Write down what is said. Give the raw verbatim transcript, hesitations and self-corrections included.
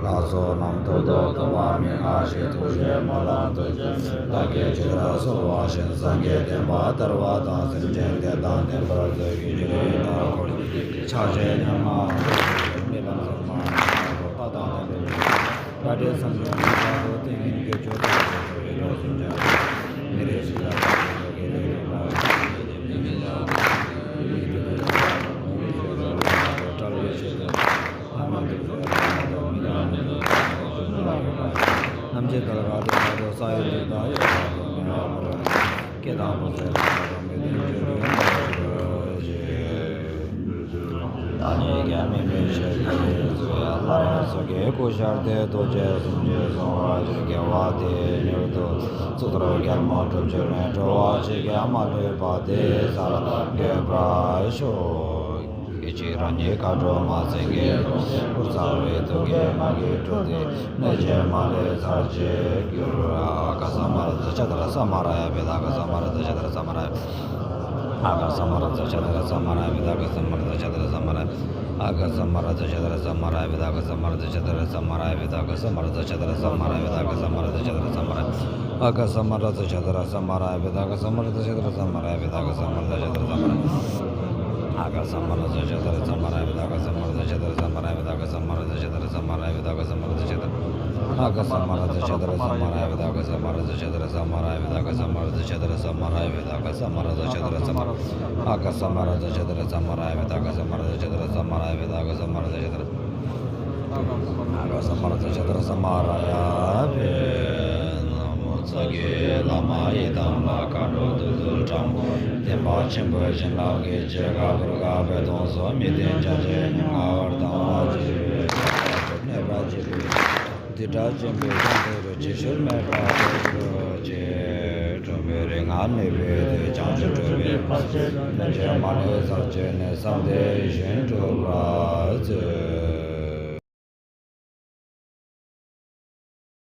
ལ་སོགས་རྣམས་ཐོབ་ཏུ་གཏོང་བ་མན་ངེས་ཤིང་། ཐུགས་རྗེ་སྨོན་ལམ་ཐུགས་རྗེ་མེད་བདག་གིས་ཇི་ལྟར་གསོལ་བ་བཞིན། སངས་རྒྱས་བསྟན་པ་དར་བ་དང་། སེམས་ཅན་བདེ་དང་ལྡན་པར་མཛོད་ཀྱི་ཕྱིར། ཡི་དྭགས་འཁོར་ཕྱག་བྱེད་མཉམ་མ་ལ་སོགས་རྨི་ལམ་གསལ་མ་ཡིན་པ་དང་ལྡན་པའི་ལྷ་འདྲེ་སེམས་ཅན་ཐམས་ཅད་ཏིང་ངེ་འཛིན་གྱི་ཆོས་ཐམས་ཅད་ཀྱི་རིགས་སུ་འཇུག་པའི་མི་རིགས་ཤིག་ལ་བདག་གིས་ཀྱི་རིགས་ལ་བཀྲལ་བའི་ཆེད་དུ། རྣམ་མཁྱེན་དར་དཀར་དུ་ས་ཡི་དུས་དང་ཡོད་པ་དང་མི་འོག་པར། སྐད་དང་པོ་ཟེར་བ་དང་མི་ལྡན་ཆོས་ཀུན་ལ་རོལ་ཅིག་བདག་ཉིད་ཀྱི་མིང་ནི་ཤེས་ཀྱི་ཡིན། ཚུལ་ལྷ་རབ་སོགས་ཀྱིས་སྐུ་ཤར་ཏེ། རྡོ་རྗེ་སུམ་ཅུ་སོང་བར་བྱེད། དགེ་བ་དེས་མྱུར་དུ་ཚུགས། ཐུགས་རྒྱལ་མོ་དྲུག་ཅུ་རེ། འགྲོ་བ་གཅིག་ཀྱང་མ་ལུས་པ། དེ་ཡི་ས་ལ་འགོད་པར་ཤོག་སྐད་ཅིག་རང་ཉིད་མཁའ་འགྲོ་མ་སེང་གེ། ཕུར་ཚ་བའི་ཐུགས་ཀྱིས་ང་གི་དྲུང་དེ། གནོད་བྱེད་མ་ལུས་ཚར་གཅིག་གྱུར། ཨ་ག་ས་མ་ར་ཛ་ཤ་ད་ར་ས་མ་ར་ཡ་བེ་ད་ག་ས་མ་ར་ཛ་ཤ་ད་ར་ས་མ་ར་ཡ། ཨ་ག་ས་མ་ར་ཛ་ཤ་ད་ར་ས་མ་ར་ཡ་བེ་ད་ག་ས་མ་ར་ཛ་ཤ་ད་ར་ས་མ་ར་ཡ། ཨ་ག་ས་མ་ར་ཛ་ཤ་ད་ར་ས་མ་ར་ཡ་བེ་ད་ག་ས་མ་ར་ཛ་ཤ་ད་ར་ས་མ་ར་ཡ་བེ་ད་ག་ས་མ་ར་ཛ་ཤ་ད་ར་ས་མ་ར་ཡ། ཨ་ག་ས་མ་ར་ཛ་ཤ་ད་ར་ས་མ་ར་ཡ་བེ་ད་ག་ས་མ་ར་ཛ་ཤ་ད་ར་ས་མ་ར་ཡ་བེ་ད་ག་ས་མ་ར་ཛ་ཤ་ད་ར་ས་མ་ར་ཡ། ཨ་ག་ས་མ་ར་ཛ་ཤ་ད་ར་ས་མ་ར་ཡ་བེ་ད་ག་ས་མ་ར་ཛ་ཤ་ད་ར་ས་མ་ར་ཡ་བེ་ད་ག་ས་མ་ར་ཛ་ཤ་ད་ར་ས་མ་ར་ཡ་བེ་ད་ག་ས་མ་ར་ཛ་ཤ་ད་ར། ཨ་ག་ས་མ་ར་ཛ་ཤ་ད་ར་ས་མ་ར་ཡ་བེ་ད་ག་ས་མ་ར་ཛ་ཤ་ད་ར་ས་མ་ར་ཡ་བེ་ད་ག་ས་མ་ར་ཛ་ཤ་ད་ར་ས་མ་ར་ཡ། ཨ་ག་ས་མ་ར་ཛ་ཤ་ད་ར་ས་མ་ར་ཡ་བེ་ད་ག་ས་མ་ར་ཛ་ཤ་ད་ར་ས་མ་ར་ཡ་བེ་ད་ག་ས་མ་ར་ཛ་ཤ་ད་ར། ཨ་ག་ས་མ་ར་ཛ་ཤ་ད་ར་ས་མ་ར་ཡ་བེ། ན་མོ་ཙཱ་བྱི་བ་ལ་མ་ཡི་དམ་ལ། མཁའ་འགྲོ་བདུད་འདུལ་དྲག་མོ། བསྟན་པ་ཆེན་པོའི་བྱིན་རླབས་ཀྱིས། འཇིགས་སྐྲག་གུར་དཀར་བོད་སྟོང་གསུམ། མི་མཐུན་བྱ་བྱེད་ཉམ་ང་བར་ལྡང་བར་བྱེད་པའི། གནོད་པ་བྱེད་པའི་སྡིག་སྒྲིབ་ཆེན་པོའི་དོན་དུ་རུ་ཅི་ཕྱིར་མེད་པར་སྤེལ་གྱུར་ཅིག་ཁྲོ་བོའི་རིགས་ལྔ་ནུས་པའི་མཐུས། བྱང་ཆུབ་སྒྲུབ་པའི་ཕ་ཤུལ་ནས། ཆོས་མ་ལུས་ཚར་གཅིག་ནི། བསམ་དེ་བཞིན་འགྲུབ་པར་